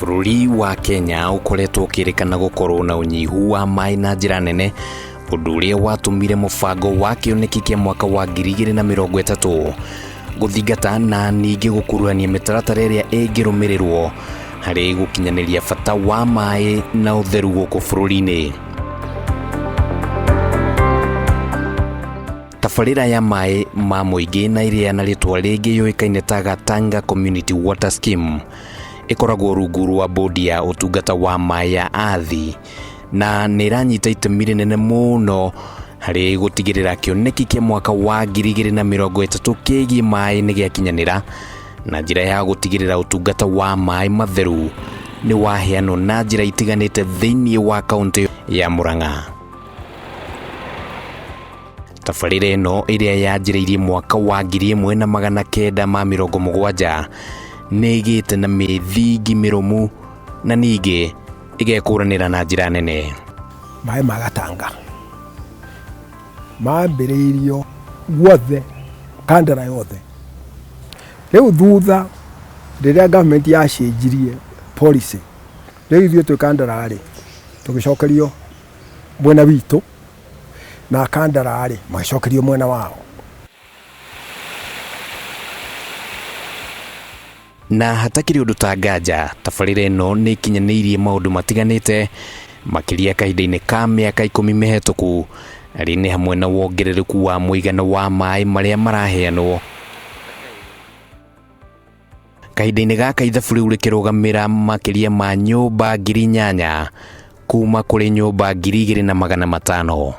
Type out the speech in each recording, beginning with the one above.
Bũrũri wa Kenya ũkoretwo ũkĩrĩkana gũkorwo na ũnyihu wa maĩ na njĩra nene, ũndũ ũrĩa watũmire mũbango wa kĩoneki kĩa mwaka wa 2030 gũthingata na ningĩ gũkuruhania mĩtaratara ĩrĩa ĩngĩrũmĩrĩrwo harĩ gũkinyanĩria bata wa maĩ na ũtheru gũkũ bũrũri-inĩ. Tabarĩra ya maĩ ma mũingĩ na ĩrĩa na rĩtwa rĩngĩ yũĩkaine ta Gatanga Community Water Scheme ĩkoragwo rungu rwa bodi ya ũtungata wa maĩ ya Athi na nĩ ĩranyita itemi rĩnene mũno harĩ gũtigĩrĩra kĩoneki kĩa mwaka wa 2030 kĩgiĩ maĩ nĩ gĩakinyanĩra na njĩra ya gũtigĩrĩra ũtungata wa maĩ matheru nĩ waheanwo na njĩra itiganĩte thĩinĩ wa kaũntĩ ya Murang'a. Tabarĩra ĩno ĩrĩa yanjĩrĩirie mwaka wa 1970 nĩ ĩgĩte na mĩthingi mĩrũmu na ningĩ ĩgekũranĩra na njĩra nene. Maĩ ma Gatanga mambĩrĩirio guothe kandara yothe. Rĩu thutha rĩrĩa government yacenjirie policy, rĩu ithuĩ twĩ kandara rĩ, tũgĩcokerio mwena witũ na kandara rĩ magĩcokerio mwena wao. Na hatakĩrĩ ũndũ ta nganja, tabarĩra ĩno nĩ ĩkinyanĩirie maũndũ matiganĩte makĩria kahinda-inĩ ka mĩaka 10 mĩhetũku, arĩ nĩ hamwe na wongerereku wa mũigana wa maĩ marĩa maraheanwo. Kahinda-inĩ gaka ithabu rĩu rĩkĩrũgamĩra makĩria ma nyũmba 8,000 kuma kũrĩ nyũmba 2,500.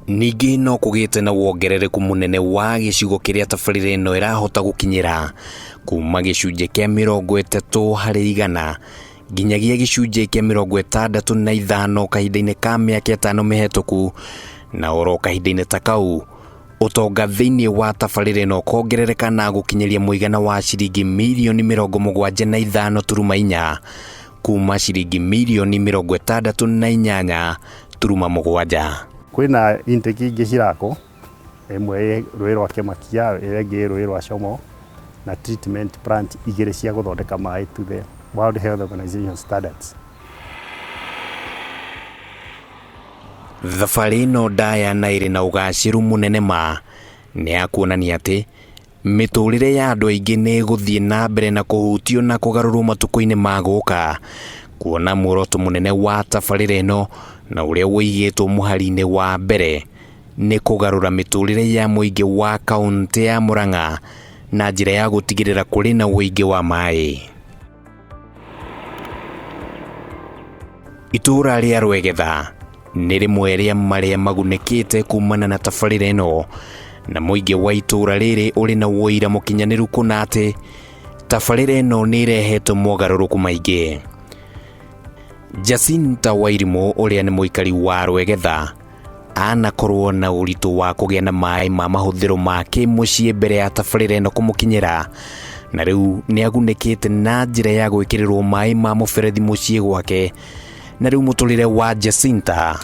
Ningĩ no kũgĩte na wongerereku mũnene wa gĩcigo kĩrĩa tabarĩra ĩno ĩrahota gũkinyĩra kuma gĩcunjĩ kĩa 30% nginyagia gĩcunjĩ kĩa 65 kahinda-inĩ ka mĩaka 5 mĩhetũku, na oro kahinda-inĩ ta kau ũtonga thĩinĩ wa tabarĩra ĩno ũkongerereka na gũkinyĩria mũigana wa ciringi mirioni 75.4 kuma ciringi mirioni 68.7. Kwĩna intake ingĩ cirakwo, ĩmwe ĩ rũĩ rwa Kĩmakia, ĩrĩa ĩngĩ ĩ rũĩ rwa Como, na treatment plant igĩrĩ cia gũthondeka maĩ to the World Health Organization standards. Thabarĩ ĩno ndaya na ĩrĩ na ũgacĩru mũnene ma nĩ ya kuonania atĩ mĩtũrĩre ya andũ aingĩ nĩ ĩgũthiĩ na mbere na kũhutio na kũgarũrwo matukũ-inĩ ma gũka, kuona muoroto mũnene wa tabarĩra ĩno na ũrĩa ũigĩtwo mũhari-inĩ wa mbere nĩ kũgarũra mĩtũrĩre ya mũingĩ wa kaũntĩ ya Murang'a na njĩra ya gũtigĩrĩra kũrĩ na ũingĩ wa maĩ. Itũũra rĩa Rwegetha nĩ rĩmwe rĩa marĩa magunĩkĩte kumana na tabarĩra ĩno, na mũingĩ wa itũũra rĩrĩ ũrĩ na ũira mũkinyanĩru kũna atĩ tabarĩra ĩno nĩ ĩrehete mogarũrũku maingĩ. Jacinta Wairimũ ũrĩa nĩ mũikari wa Rwegetha anakorwo na ũritũ wa kũgĩa na maĩ ma mahũthĩro ma kĩmũciĩ mbere ya tabarĩra ĩno kũmũkinyĩra, na rĩu nĩ agunĩkĩte na njĩra ya gwĩkĩrĩrwo maĩ ma mũberethi mũciĩ gwake, na rĩu mũtũrĩre wa Jacinta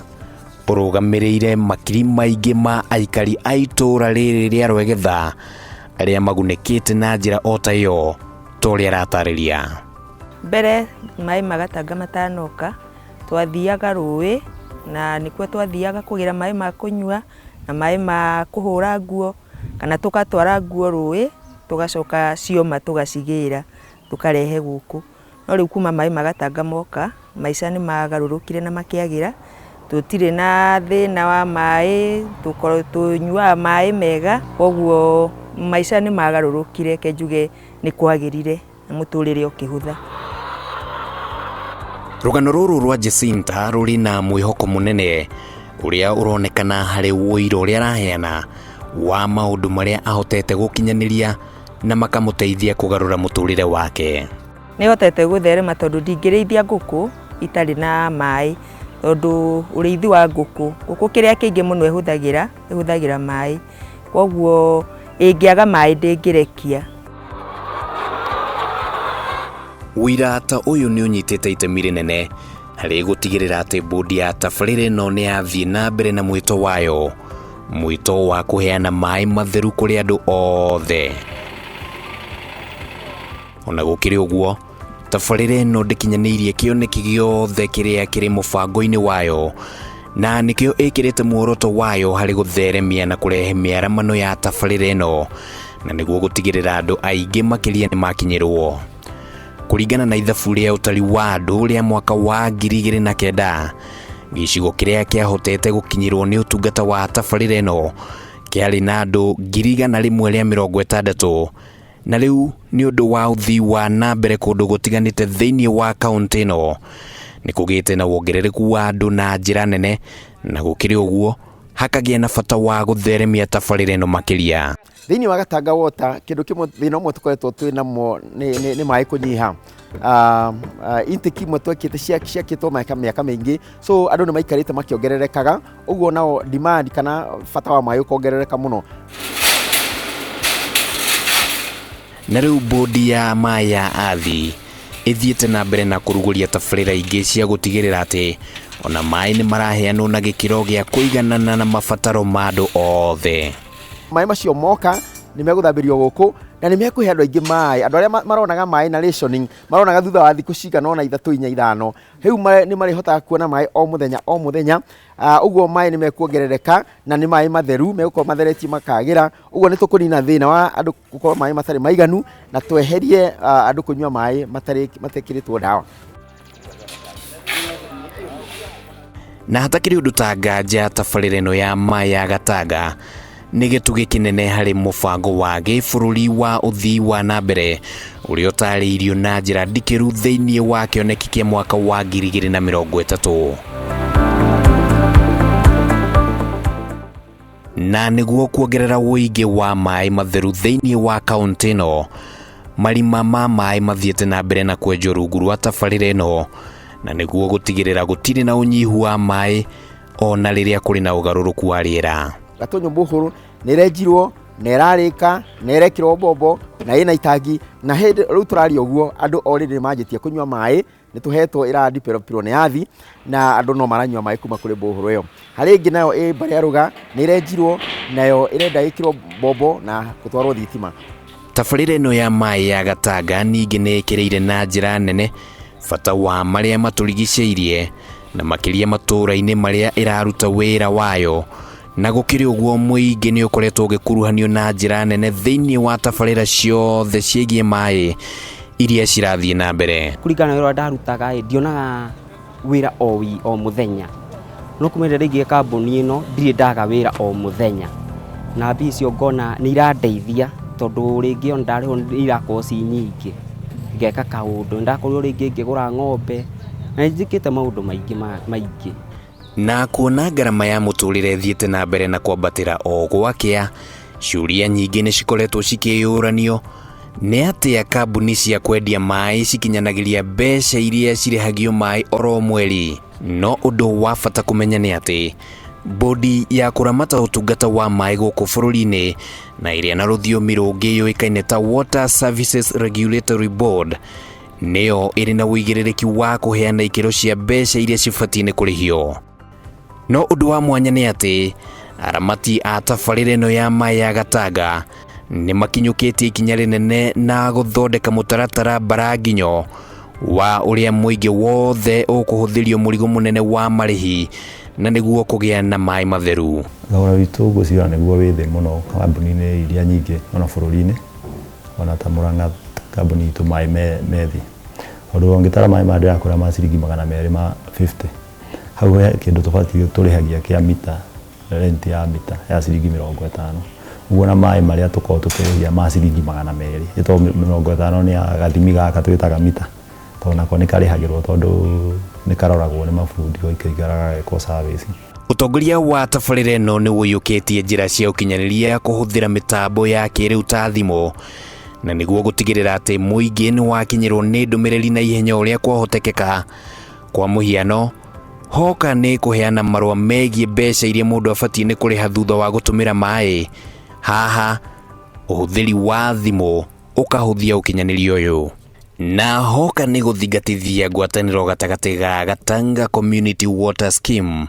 ũrũgamĩrĩire makiri maingĩ ma aikari a itũũra rĩrĩ rĩa Rwegetha arĩa magunĩkĩte na njĩra o ta ĩyo ta ũrĩa aratarĩria. Mbere maĩ ma Gatanga matanoka twathiaga rũĩ na nĩkuo twathiaga kũgĩra maĩ ma kũnyua na maĩ ma kũhũra nguo kana tũgatwara nguo rũĩ tũgacoka cioma tũgacigĩra tũkarehe gũkũ. No rĩu kuma maĩ ma Gatanga moka maica nĩ magarũrũkire na makĩagĩra, tũtirĩ na thĩna wa maĩ, tũnyuaga maĩ mega, koguo maica nĩ magarũrũkire reke njuge nĩ kwagĩrire na mũtũrĩre ũkĩhũtha. Rũgano rũrũ rwa Jacinta rũrĩ na mwĩhoko mũnene ũrĩa ũronekana harĩ ũira ũrĩa araheana wa maũndũ marĩa ahotete gũkinyanĩria na makamũteithia kũgarũra mũtũrĩre wake. Nĩ hotete gũtherema tondũ ndingĩrĩithia ngũkũ itarĩ na maĩ, tondũ ũrĩithi wa ngũkũ, ngũkũ kĩrĩa kĩingĩ mũno ĩhũthagĩra, ĩhũthagĩra maĩ, koguo ĩngĩaga maĩ ndĩngĩrekia. Ũira ta ũyũ nĩ ũnyitĩte itemi rĩnene harĩ gũtigĩrĩra atĩ bodi ya tabarĩra ĩno nĩ yathiĩ na mbere na mwĩto wayo, mwĩto wa kũheana maĩ matheru kũrĩ andũ othe. Ona gũkĩrĩ ũguo, Tabarĩra ĩno ndĩkinyanĩirie kĩoneki gĩothe kĩrĩa kĩrĩ mũbango-inĩ wayo na nĩkĩo ĩkĩrĩte muoroto wayo harĩ gũtheremia na kũrehe mĩaramano ya tabarĩra ĩno na nĩguo gũtigĩrĩra andũ aingĩ makĩria nĩ makinyĩrwo. Kũringana na ithabu rĩa ũtari wa andũ rĩa mwaka wa 2009, gĩcigo kĩrĩa kĩahotete gũkinyĩrwo nĩ ũtungata wa tabarĩra ĩno kĩarĩ na andũ 160,000 na rĩu nĩ ũndũ wa ũthii wa na mbere kũndũ gũtiganĩte thĩinĩ wa kaũntĩ ĩno nĩ kũgĩte na wongerereku wa andũ na njĩra nene, na gũkĩrĩ ũguo hakagĩa na bata wa gũtheremia tabarĩra ĩno makĩria. Thĩinĩ wa Gatanga Water kĩndũ kĩmwe, thĩna ũmwe tũkoretwo twĩ namo nĩ maĩ kũnyiha. Intake imwe twekĩte ciakĩtwo mĩaka mĩingĩ, so andũ nĩ maikarĩte makĩongererekaga, ũguo nao demand kana bata wa maĩ ũkongerereka mũno. Na rĩu bodi ya maĩ ya Athi ĩthiĩte na mbere na kũrugũria tabarĩra ingĩ cia gũtigĩrĩra atĩ ona maĩ nĩ maraheanwo na gĩkĩro gĩa kũiganana na mabataro ma andũ othe. Maĩ macio moka nĩ megũthambĩrio gũkũ na nĩ mekũhe andũ aingĩ maĩ. Andũ arĩa maronaga maĩ na rationing maronaga thutha wa thikũ cigana ũna 3, 4, 5, rĩu nĩ marĩhotaga kuona maĩ o mũthenya o mũthenya. Ũguo maĩ nĩ mekuongerereka na nĩ maĩ matheru megũkorwo matheretie makagĩra. Ũguo nĩ tũkũnina thĩna wa andũ gũkorwo maĩ matarĩ maiganu na tweherie andũ kũnyua maĩ matekĩrĩtwo ndawa. Na hatakĩrĩ ũndũ ta nganja, tabarĩra ĩno ya maĩ ya Gatanga nĩ gĩtugĩ kĩnene harĩ mũbango wa gĩbũrũri wa ũthii wa na mbere ũrĩa ũtarĩirio na njĩra ndikĩru thĩinĩ wa kĩoneki kĩa mwaka wa 2030. Na nĩguo kuongerera ũingĩ wa maĩ matheru thĩinĩ wa kaũntĩ ĩno, marima ma maĩ mathiĩte na mbere na kwenjwo rungu rwa tabarĩra ĩno na nĩguo gũtigĩrĩra gũtirĩ na ũnyihu wa maĩ ona rĩrĩa kũrĩ na ũgarũrũku wa rĩera. Gatũnyũ borehole nĩ ĩrenjirwo na ĩrarĩka na ĩrekĩrwo mbombo na ĩna itangi, na hĩndĩ rĩu tũraria ũguo andũ already nĩ manjĩtie kũnyua maĩ, nĩ tũhetwo ĩradevelopirwo nĩ Athi na andũ no maranyua maĩ kuma kũrĩ borehole ĩyo. Harĩ ĩngĩ nayo ĩ Mbarĩ ya Rũga nĩ ĩrenjirwo nayo ĩrenda ĩkĩrwo mbombo na gũtwarwo thitima. Tabarĩra ĩno ya maĩ ya Gatanga ningĩ nĩ ĩkĩrĩire na njĩra nene bata wa marĩa matũrigicĩirie na makĩria matũũra-inĩ marĩa ĩraruta wĩra wayo, na gũkĩrĩ ũguo mũingĩ nĩ ũkoretwo ũgĩkuruhanio na njĩra nene thĩinĩ wa tabarĩra ciothe ciĩgiĩ maĩ iria cirathiĩ na mbere. Kũringana na wĩra ũrĩa ndarutaga ĩ, ndionaga wĩra o mũthenya, no kuma rĩrĩa ndaingĩrire kambuni ĩno ndirĩ ndaga wĩra o mũthenya, na mbia icio ngona nĩ irandeithia tondũ rĩngĩ ona ndarĩhwo nĩ irakorwo ci nyingĩ, ngeka kaũndũ, nĩndakorirwo rĩngĩ ngĩgũra ng'ombe na nĩnjĩkĩte maũndũ maingĩ maingĩ. Na kuona ngarama ya mũtũrĩre ĩthiĩte na mbere na kwambatĩra o gwakĩa, ciũria nyingĩ nĩ cikoretwo cikĩyũranio nĩ atĩa kambuni cia kwendia maĩ cikinyanagĩria mbeca iria cirĩhagio maĩ oro mweri. No ũndũ wa bata kũmenya nĩ atĩ bodi ya kũramata ũtungata wa maĩ gũkũ bũrũri-inĩ na ĩrĩa na rũthiomi rũngĩ yũĩkaine ta Water Services Regulatory Board nĩyo ĩrĩ na ũigĩrĩrĩki wa kũheana ikĩro cia mbeca iria cibatiĩ nĩ kũrĩhio. No ũndũ wa mwanya nĩ atĩ aramati a tabarĩra ĩno ya maĩ ya Gatanga nĩ makinyũkĩtie ikinya rĩnene na gũthondeka mũtaratara mbaranginyo wa ũrĩa mũingĩ wothe ũkũhũthĩrio mũrigo mũnene wa marĩhi na nĩguo kũgĩa na maĩ matheru. Thogora witũ ngwĩciria nĩguo wĩ thĩ mũno kambuni-inĩ iria nyingĩ ona bũrũri-inĩ, ona ta Murang'a kambuni itũ maĩ me thĩ. Tondũ ũngĩtara maĩ maya ndĩrakwĩra ma ciringi 250, hau he kĩndũ tũbatiĩ tũrĩhagia kĩa mita, rent ya mita ya ciringi 50. Ũguo na maĩ marĩa tũkoragwo tũkĩrĩhia ma ciringi 200, ĩ tondũ 50 nĩ ya gathimi gaka twĩtaga mita, tondũ nako nĩ karĩhagĩrwo tondũ nĩ karoragwo nĩ mabundi gũikaikara gagekwo service. Ũtongoria wa tabarĩra ĩno nĩ ũiyũkĩtie njĩra cia ũkinyanĩria kũhũthĩra mĩtambo ya kĩrĩu ta thimũ na nĩguo gũtigĩrĩra atĩ mũingĩ nĩ wakinyĩrwo nĩ ndũmĩrĩri na ihenya ũrĩa kwahotekeka. Kwa mũhiano, hoka nĩ kũheana marũa megiĩ mbeca iria mũndũ abatiĩ nĩ kũrĩha thutha wa gũtũmĩra maĩ. Haha ũhũthĩri wa thimũ ũkahũthia ũkinyanĩria ũyũ. Na hoka nĩ gũthingatithia ngwatanĩro gatagatĩ ga Gatanga Community Water Scheme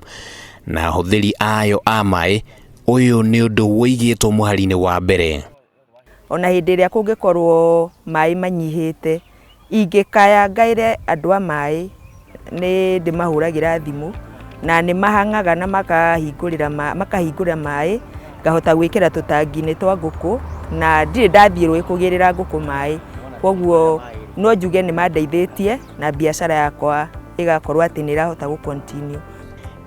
na ahũthĩri ayo a maĩ, ũyũ nĩ ũndũ ũigĩtwo mũhari-inĩ wa mbere. Ona hĩndĩ ĩrĩa kũngĩkorwo maĩ manyihĩte, Ingĩkaya ngaĩre andũ a maĩ nĩ ndĩmahũragĩra thimũ na nĩ mahang'aga na makahingũrĩra makahingũra maĩ ngahota gwĩkĩra tũtangi-inĩ twa ngũkũ na ndirĩ ndathiĩ rũĩ kũgĩrĩra ngũkũ maĩ, koguo no njuge nĩ mandeithĩtie na biacara yakwa ĩgakorwo atĩ nĩ ĩrahota gũ continue.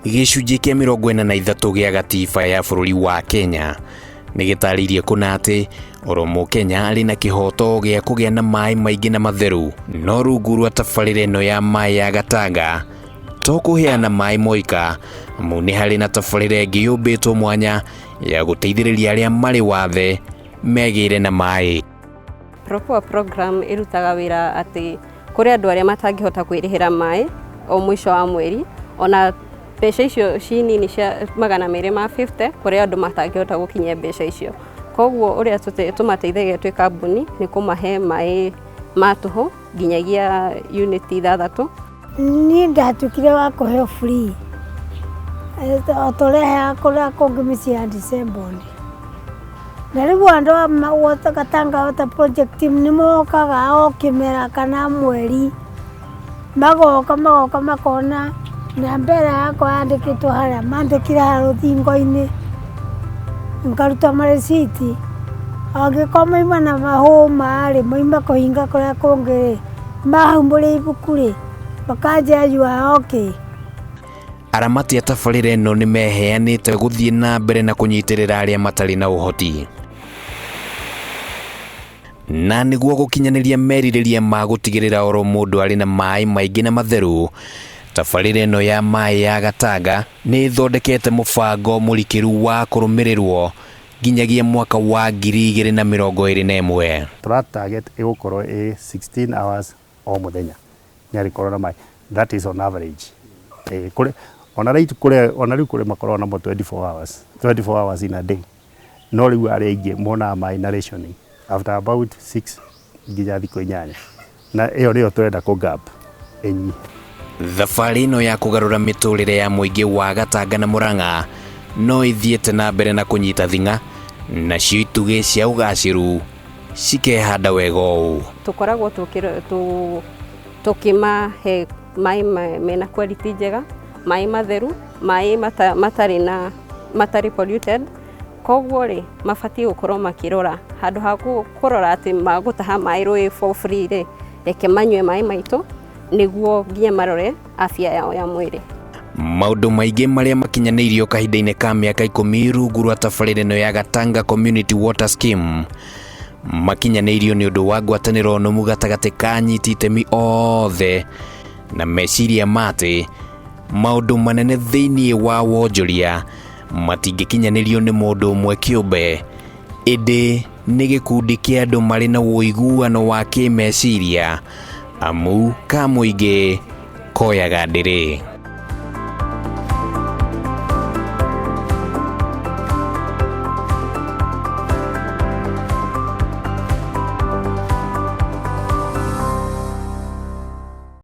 Gĩcunjĩ kĩa 43 gĩa gatiba ya bũrũri wa Kenya nĩ gĩtarĩirie kũna atĩ oro mũkenya arĩ na kĩhoto gĩa kũgĩa na maĩ maingĩ na matheru, no rungu rwa tabarĩra ĩno ya maĩ ya Gatanga to kũheana maĩ moika, amu nĩ harĩ na tabarĩra ĩngĩ yũmbĩtwo mwanya ya gũteithĩrĩria arĩa marĩ wathe megĩre na maĩ. Propoa program ĩrutaga wĩra atĩ kũrĩ andũ arĩa matangĩhota kwĩrĩhĩra maĩ o mũico wa mweri, ona mbeca icio ci nini cia 250, kũrĩ andũ matangĩhota gũkinyia mbeca icio. Koguo ũrĩa tũmateithagia twĩ kambuni nĩ kũmahe maĩ ma tũhũ nginyagia unit 6. Niĩ ndatuĩkire wa kũheo free o ta ũrĩa heaga kũrĩa kũngĩ mĩciĩ ya disabled. Na rĩu andũ a Gatanga Water Project team nĩ mokaga o kĩmera kana mweri, magoka magoka makona namba ĩrĩa yakwa yandĩkĩtwo harĩa, mandĩkire harĩa rũthingo-inĩ, ngaruta marĩciti, angĩkorwo mauma na mahũma rĩ, mauma kũhinga kũrĩa kũngĩ rĩ, mahumbũria ibuku rĩ, makanjĩra you are okay. Aramati a tabarĩra ĩno nĩ meheanĩte gũthiĩ na mbere na kũnyitĩrĩra arĩa matarĩ na ũhoti, na nĩguo gũkinyanĩria merirĩria ma gũtigĩrĩra oro mũndũ arĩ na maĩ maingĩ na matheru, tabarĩra ĩno ya maĩ ya Gatanga nĩ ĩthondekete mũbango mũrikĩru wa kũrũmĩrĩrwo nginyagia mwaka wa 2021. Tũra target ĩgũkorwo ĩ 16 hours o mũthenya nĩ arĩkorwo na maĩ, that is on average. Kũrĩ ona rate kũrĩ ona rĩu kũrĩ makoragwo namo 24 hours, 24 hours in a day, no rĩu arĩa aingĩ monaga maĩ na rationing after about 6 nginya thikũ 8, na ĩyo nĩyo tũrenda kũ gap ĩnyihe. Thabarĩ ĩno ya kũgarũra mĩtũrĩre ya mũingĩ wa Gatanga na Murang'a no ĩthiĩte na mbere na kũnyita thing'a, nacio itugĩ cia ũgacĩru cikehanda wega ũũ. Tũkoragwo tũkĩmahe maĩ mena quality njega, maĩ matheru, maĩ matarĩ na matarĩ polluted. Koguo rĩ, mabatiĩ gũkorwo makĩrora handũ ha kũrora atĩ magũtaha maĩ rũĩ for free rĩ, reke manyue maĩ maitũ nĩguo nginya marore afya yao ya mwĩrĩ. Maũndũ maingĩ marĩa makinyanĩirio kahinda-inĩ ka mĩaka 10 rungu rwa tabarĩra ĩno ya Gatanga Community Water Scheme makinyanĩirio nĩ ũndũ wa ngwatanĩro nũmu gatagatĩ ka anyiti itemi othe na meciria ma atĩ maũndũ manene thĩinĩ wa wonjoria matingĩkinyanĩrio nĩ mũndũ ũmwe kĩũmbe, ĩndĩ nĩ gĩkundi kĩa andũ marĩ na ũiguano wa kĩmeciria, amu ka mũingĩ koyaga ndĩrĩ.